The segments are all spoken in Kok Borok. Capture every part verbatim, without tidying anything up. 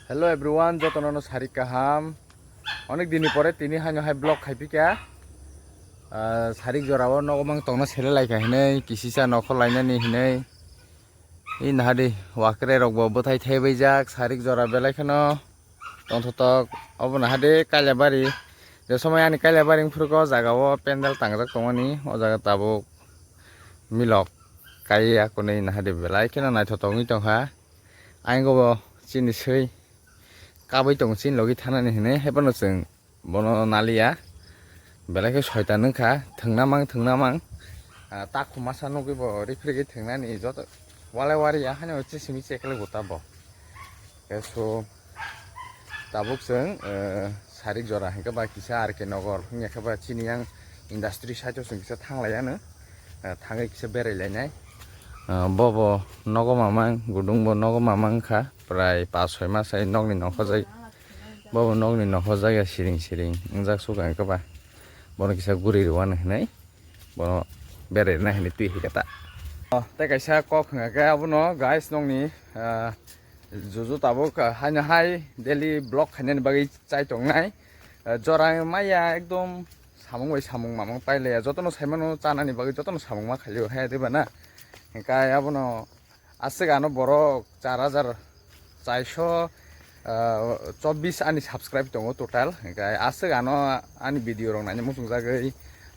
Hello everyone, jotono no sarik kaham. Onek dini pore tini haino hai vlog khai phika. Ah, sarik jora o nogo mang tongna sele lai kha hinui, kisisa nokhor lainani hinui. I nahadi wakre rok bo bwthai thaibai jak, sarik jora belai kheno tongthotok. Obo nahadi Kailabari. Je somoi ani Kailabari wngphuru o jaga o pendel tangjak tongmani, o jaga tabuk milok kai ya kunui nahadi belai kheno naithotok wngwi tongkha. Ayang bo chini swi kabui tongo chini logi thanani hinui, haiphano chwng bono naliya. Belai khe soitan wngkha, thwngna mang, thwngna mang. Ah, takhuk masa nugwi bo rifrigwi thwngnani joto walai wariya, haino chisimi chekle guta bo. Khe so tabuk chwng, eh, sarik jora hinkhe ba kisa R K Nagar hinkhe ba chini yang industry side o chwng kisa thanglaiya no, eh, thangwi kisa berai lainai. Eh, bo bo nogo mamang, gudung bo nogo mamang kha, prai pas soi mas hai nokni nokho jai. Bo bo nokni nokho jai ya siring siring wngjak suka hinkhe ba. Bono kisa guri rwano hinui, bono berai rwna hinui twi hai khe ta. Oh, tei kaisa kok hwnka khe abono guys nokni, ah, juju tabuk, ah, haino hai daily vlog khainani bagwi chai tongnai. Ah, jora maya ekdom samung bai samung mamang pailaiya, jotono saimano chanani bagwi jotono samung ma khailio hai diba na? Hinkhe abono aswk ano borok char hajar chaiso, ah, chobbish ani subscribe tongo total. Hinkhe aswk ano ani video rok naina muchungjagwi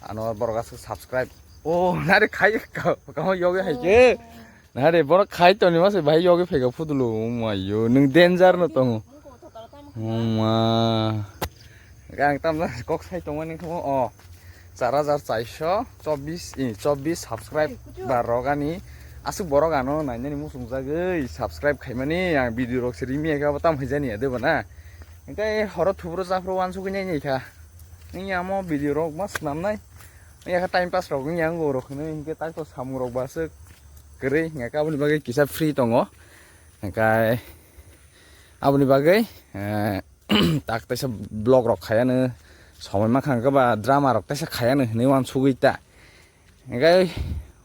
ano borok aswk subscribe. O, nare khai ka-, kamo yogi hai khe. Nare borok khai toni mase bhai yogi phega phudulo. O ma yo, nwng danger no tongo. O ma. Ang tamna kok sai tongmani kamo o char hajar chaiso chobbish, i, chobbish subscriber rok ani aswk borok ano nainani muchungjagwi subscribe khaimani ang video rok se rimi khe abo tam haijani ya deba na. Hinkhe horo thubro japhro wansugwi nai nai kha. Wngya amo video rok ma swnamnai. Wngya kha time pass rok wngya ang rok hinwi hinkhe tak to samung rok ba aswk kwrwi hinkhe aboni bagwi kisa free tongo. Hinkhe aboni bagwi, eh, tak teisa vlog rok khayano somoi mankha hwnkhe ba drama rok teisa khayano hinwi wansugwi ta. Hwnkhe,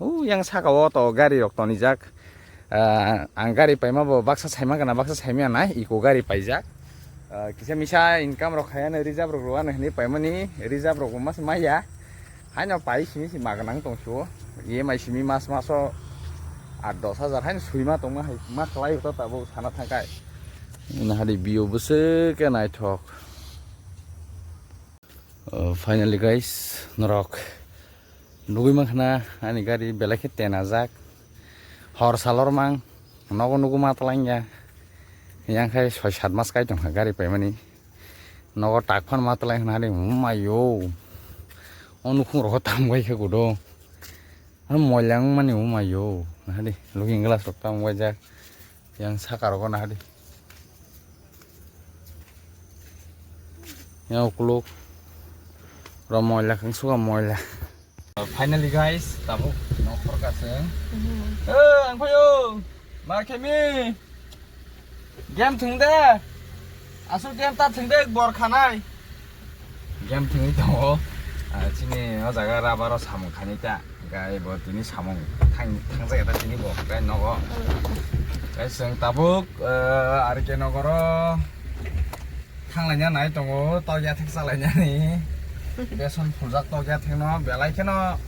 o yang saka o to gari rok tonijak. Ah, ang gari paima bo baksa saima gana, baksa saimaya nai, eco gari paijak. Ah, kisa misa income rok khayano reserve rok rwano hinwi paimani, reserve rok bo masa maya. Haino pai simi si magnang tong sio. E M I simi mas maso aat dos hajar haino suima tongma hai ma khlai to tabuk sana thangkai. Nahadi bio bwswk khe naithok. Oh, finally guys, norok nugui mankha na ani gari belai khe tenajak. Hor salor mang, nogo nugu ma twlang ya. Yang khai soi sat mas kai tongkha gari paimani. Nogo tak phan ma twlang hwnwi, mayo. O nukhung rokho tam gai khe gudo. Ano moilang mani o mayo. Nahadi looking glass rok tam gai jak. Yang saka rokho nahadi. Yang ukuluk. Ro moila kang suka moila. Finally guys, tabuk nokhor kaseng. Eh, ang phayo. Ma khemi. Game thwng de. Aswk game ta thwng de, bor khanai. Game thwngwi tongo. Ah, chini o jaga rubber o samung khainai ta. Gai bo tini samung thang, thangjaga ta tini bo gai nogo. Gai chwng tabuk, eh, R K Nagar o thanglaina nai tongo, tokya thek chalainani. Beson phuljak tokya thekno, belai kheno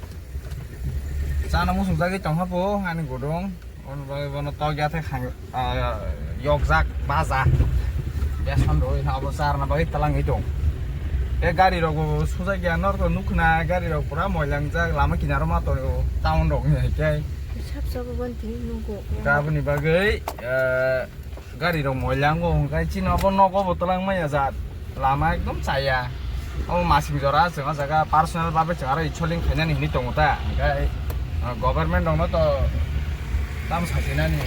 chana muchungjagwi tongkha bo ani gudung. Oboni bagwi bono tokya thek hang, ah, yokjak baja. Beson rwi abo charna bagwi twlangwi tong. Tei gari rok bo sujak ya, norok nukhna gari rok pura moilangjak lama kinaro ma tongo town rok ni hai khe. Sab sabo bon thing nugo. Aboni bagwi, ah, gari rok moilango hwnkhe chini obo nogo bo twlangmaya jat. Lama ekdom chaya. Omo masing jora chwng o jaga personal babe chwng aro isoling khainani hinwi tongo ta. Hwnkhe, ah, government rokno to tam sajinani.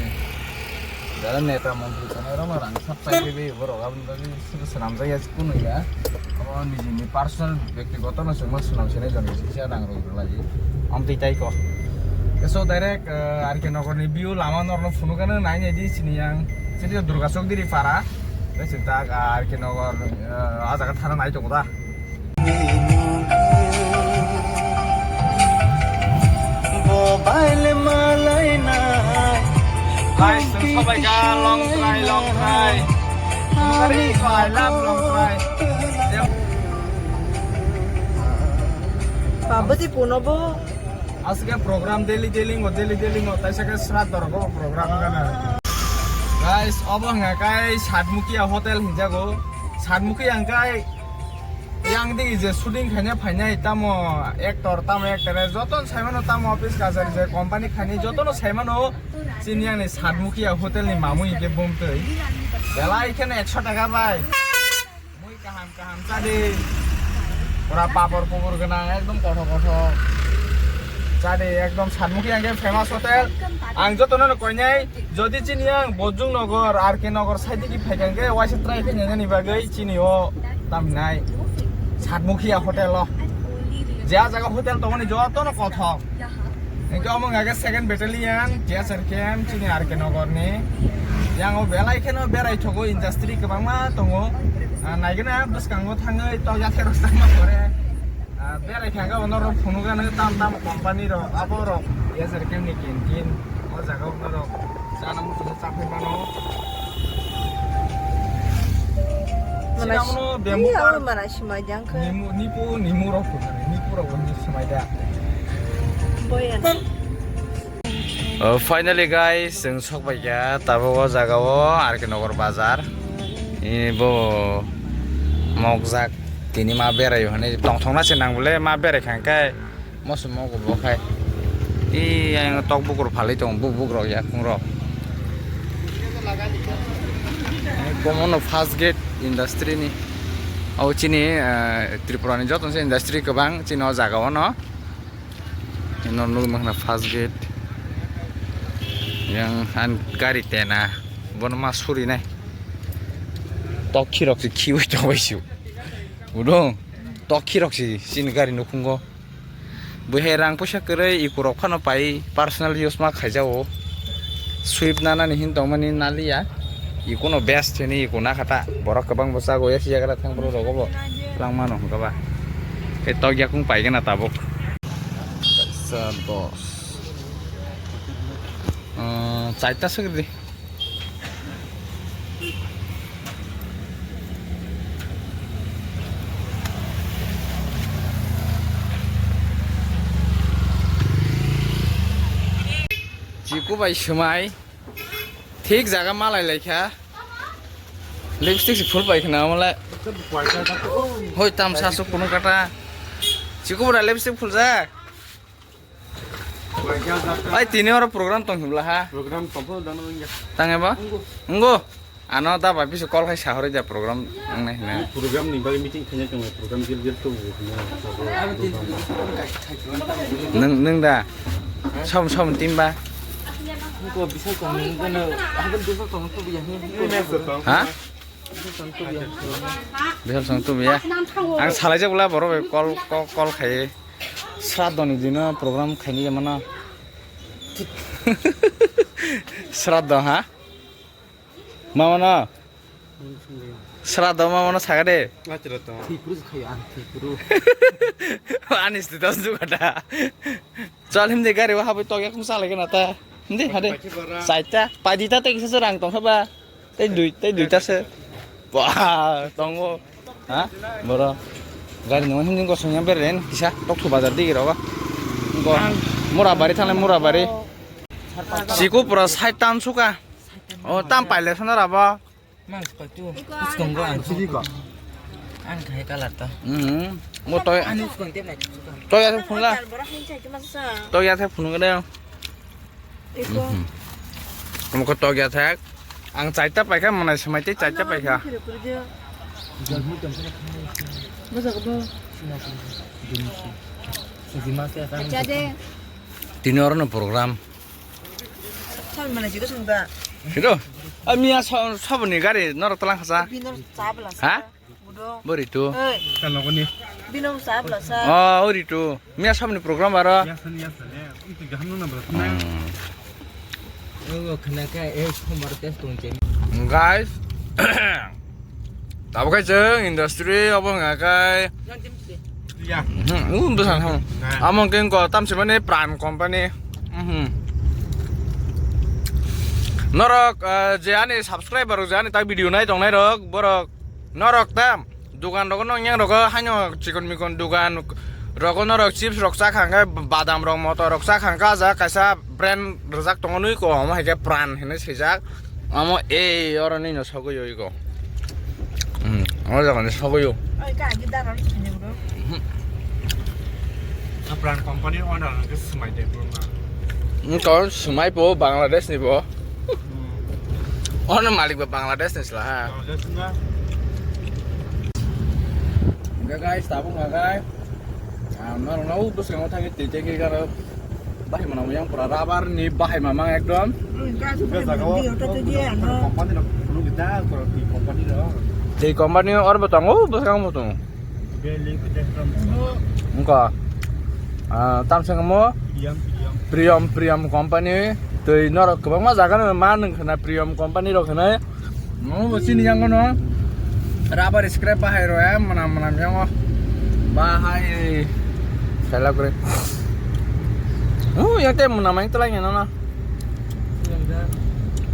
Jara neta montri tongnai rokno rang sap chai rwi borok aboni bagwi swnamjak ya kunu ya. Omo nijini personal bektigoto no chwngma swnam sinai jani kisa rang rok rwlai. Amtwi tai ko. So direct, ah, R K Nagar ni view lama norno phunukgano nainai di sini yang. Sini Durga Chowdhury para. Tei chwng tak R K Nagar, eh, ah jaga thana nai tongo da. Guys, chwng sobaikha, long try, long try. Longtrai, I love Longtrai. Pabati puno bo. Asike program daily daily ngo, daily daily ngo, taisa ke srat dorgo program gana. Guys, obo hwnga kai Satmukhiya hotel hinjago. Satmukhiya hwnkai yang di je shooting khaina phainai tamo actor, tamo actress, joto saimano tamo office kachari je company khainai jotono saimano. Chini yang ni Satmukhiya hotel ni mamui ke bumtwi. Belai khe ekso taka bai. Mui kaham kaham chadi. Pura papor pupor gwnang, ekdom kothok kothok. Chadi, ekdom Satmukhiya hwnkhe famous hotel. Ang jotono no koinai, jodi chini ang Bojong Nagar, R K Nagar side ki phai khe waisa try khe nani bagwi chini o tamhinai Satmukhiya hotel o. Je jaga hotel tongmani jotono kothok. Hingke omo hingke second battalion, T S R camp, chini R K Nagar ni. Yang o belai kheno berai thogo, industry kwbangma tongo. Ah, naigena bwskango thangwi tokya khe rok tangma pore. Ah, berai thangka ono rok phunuga nang tam tam company rok, abo rok T S R camp ni canteen, o jaga o rok chana muchungma chaphai mano. Mana Sina mono bambu iya, park. Mana simai jang khe. Nimu, nipu, nimu rok phunuga, nipu rok bo ni simai da. Boyan. Oh, finally guys, chwng sok bai kha tabuk o jaga o R K Nagar bazar. Ibo mokjak tini ma berai o hinwi tongthokna se nang bole ma berai kha hwnkhe moso mogo bo khai. Tei ayang tok bukur phalwi tongo bubuk rok yakung rok. Komono first gate industry ni. O chini, eh, Tripura ni joto se industry kwbang chini o jaga o no. Ino nukno hwnkha first gate. Yang han gari tena. Bono ma surinai. Tokhi rok se khiwi tongbai su. Udung. Tokhi rok se chini gari nukhungo. Buihai rang puisa kwrwi iku rok phano pai personal use ma khaijago. Swift nanani hin tongmani naliya. Ikuno best hini iku nakhata. Borok kwbang bwsa go yasi yagra thang bro rogo bo. Lang mano hwnkha ba. Khe tok yakung paigana tabuk. Kaisa dos. Ah, chaita swk di. Chiku bai swmai. Thik jaga malai laikha. Lipstick se phul pai khna amole. Hoi tam sa su kunu kata. Chiku bura lipstick phul jak. Ai tini oro program tong hibla ha. Program tong pho dano wngya. Tang eba? Ngo. Ngo. Ano da bai bisu call khai sahori da program ang nai hina. Program ni bagi meeting khanya tong program gil gil to. Neng neng da. Som som tim ba. Ko bisa tong neng kono habel bisa tong to biya. Ha? Bisa tong to biya. Ang salai jak bula boro bai call call call khai. Sraddho ni dino program khaini mano. Sraddho ha? Mama no? Sraddho mama no saga de. Thipru khai ang thipru. Ani status juga da. Chal him de gari wa habai tokya kum salai gana ta. Hindi hade. Saita, padita te kisa rang tong ba. Tei dui, tei duita se. Ba, tongo. Ha? Boro. Gari nungwi himjing kosong ya beren kisa tokthuk bazar digi rogo. Go. Murabari thangle Murabari. Siku pura side town suka. O tam paile sono rabo. Mang sepatu. Skongo ang. Ang khai kalar to. Hmm. Mo toy. Ani skon te mai. Toy ase phunla. Toy ase phunung de. Eko. Mhm. Omo khe tokya thak. Ang chaita paikha, mwnai swmai tei chaita paikha. Tini oro no program. Sal mana jigo sungda. Siro. Ami ya so-, saboni gari norok talang khasa. Bino sabla sa. Ha? Bori tu. Hey. Bino sabla sa. Oh, ori tu. Miya sabni program aro. Guys, tabo kai chwng industry obo hwnga kai. Hmm, uh, bwsa thang. Amo khe ko tamse mane Pran company. Mhm. Norok, ah, je ani subscriber rok, je ani tak video nai tongnai rok, borok norok ta dukan rogo nong yang rogo haino chikon mikon dukan rogo norok chips rok cha khangkhe badam rok motor rok cha khangkhe ah jaga kaisa brand rwjak tongo nui ko omo hai khe Pran hinwi swijak omo ei oro nini sogwi oi ko. Hmm, omo jaga ni sogwi o. Oi ka agi dara ni bro. Pran company owner ke swmai de bro ma. Hmm, kon swmai bo Bangladesh ni bo. Ono malik ba Bangladesh ni sila ha. Bangladesh na. Enggak guys, tabung enggak guys. Ah, norok no bwskango thangwi twi tei khe garo bahai manamo yang pura rubber ni bahai mamang ekdom. Enggak, suka Enggak, jaga beli oto tuh dia, no. Company rok phunuk kita, kalau di company rok. Di company or bo tongo, bwskango bo tongo. Beli kita from Enggak. Ah, tam sengmo? Diam, diam. Priam, Priam company. Twi norok kwbangma jaga no ma nwng khna Priam company rok hinwi. Omo bo chini yango no rubber scrap bahai rw ya, mwnam mwnam yango. Bahai. Sela kore. Oh, yang te mwnam yang telang ya no.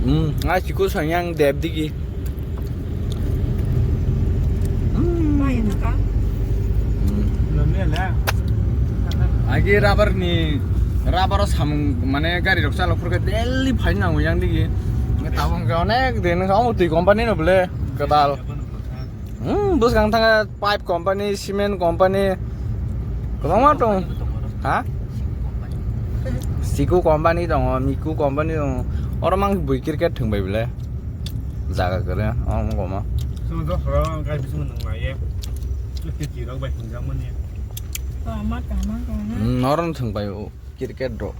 Hmm, ngai chiku sang yang dep digi. Hmm. Agi rubber ni, rubber o samung mane gari rok chalok phurkhe daily phai nango yang digi. Nge tabuk hwnkhe onek din wngkha omo twi company no bole kwtal. Hmm, bwskang thangkhe pipe company, cement company kwbangma tong. Ha? Siku company tongo, Miku company tongo. Oro mang bui cricket thwng bai bole. Jaga kwrwi, omo koma. Chwng dophra gai bising nang lai ye. Twi twi rok bai thwng jak mani. Tama tama tama. Hmm, oro thwng bai o cricket rok.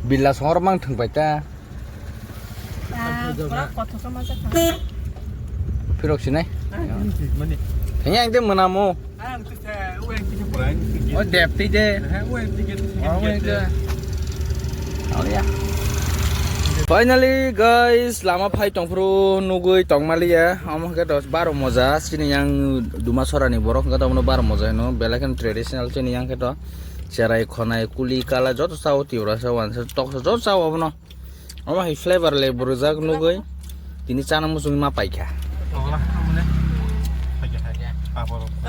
Billa song oro mang thwng bai ta. Ah, pura kothok ma jakha. Phirok sinai. Mani. Thengya ang te mwnamo. Ang te sa, o ang te pura ang te. O dep tei de. Ha, o ang te. O ang te. Oh, yeah. Finally, guys, lama phai tongphuru nugui tongmaliya. Omo hwnkhe dos baro moja. Chini yang Dumasora ni borok hwnkhe tongmano baro moja hino. Belai kheno traditional chini yang khe to. Cherai, khonai, kuli, kala, joto sao, Tiprasa, wansa, toksa, joto sao abono. Omo hai flavor le burjak nugui. Tini chana muchungma paikha.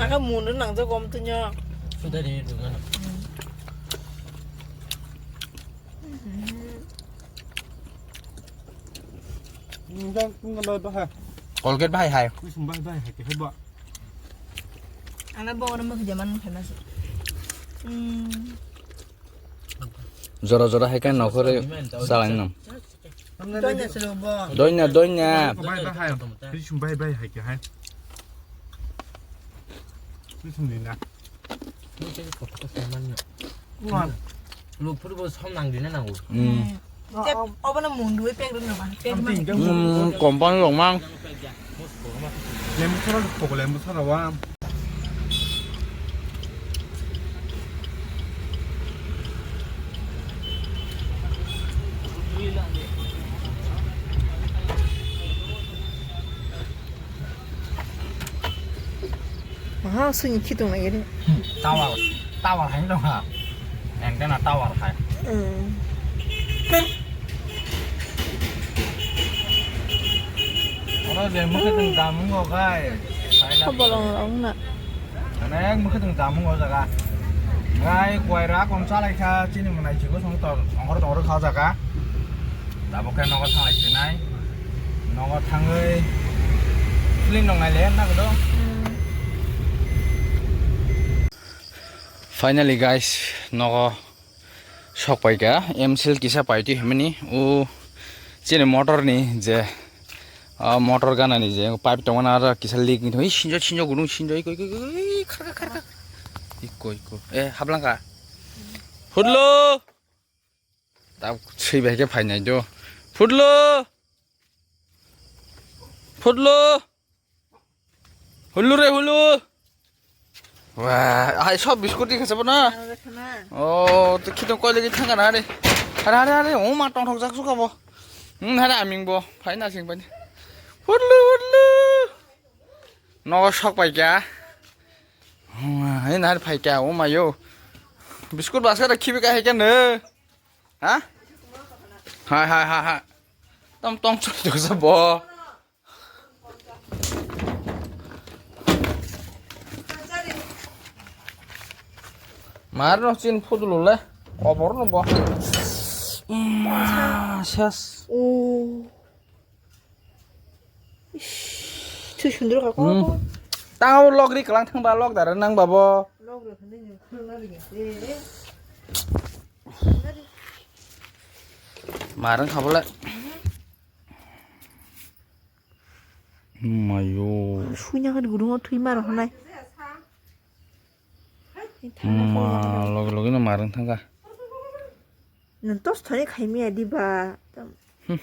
Aka mundu nang jago om tunyo. Colgate bahai hai. Ana bo ora mukhe jaman khaina se. Hmm. Jora jora hai khe nokhorwi chalai nang. Doina se lo bo. Doina, doina. Bai bai hai. Bisum bai bai hai khe hai. Bisum ni na. Lok phuru bo som nang dina nango. Hmm. Obono mundu pek rwna ba. Pek ma. Hmm, company rok mang. Lembu sara kok lembu sara wa. Aha, sini khitung lagi deh. Tawal, tawal hai dong ha. Yang kena tawal hai. Hmm. Oro je mukhe tong damung go kai. Khabolong rok na. Ane mukhe tong damung go jaga. Gai kwai ra kon chalai kha chini mwnai chigo song tor ongor tor kha jaga. Tabuk khe nogo thanglai sinai. Nogo thangwi film nong naile na do. Hmm. Finally guys, nogo sok pai ka, M C L kisa pai twi himani. O chini motor ni je, ah, motor gana ni je pipe tongmani aro kisa leak ni thwi sinjo sinjo gudung sinjo ikoi ikoi ikoi khar khar khar. Ikoi ikoi. Eh, hablangka. Hudlo. Tab sui bai khe phainai do. Phutlu! Phutlu! Hulu re hulu! Wah, hai sob biscuit ni khasabo na? Oh, to khito koi lagi thang na re. Are, are, are, oma tong thok jak suka bo. Hmm, hare aming bo. Phai na sing pani. Hulu, hulu! Nogo sok pai kya? Hai na phai kya, oma yo. Biscuit basket khibi ka hai kya ne? Ha? Hai, hai, hai, hai. Tam tong chok chok sa bo. Mar no chin phudulu le. Obor no bo. Ma ses. Oh. Ish, thui sundro ka ko. Hmm. Tao log ri kalang thang ba log dara nang babo. Log ri khani ni khulna ri. Eh, eh. Marang khabole. Mayo. Suina kan gudung thui mar honai. Ma, logi logi no marang thangka. Nang tos thani khaimiya diba. Hmm.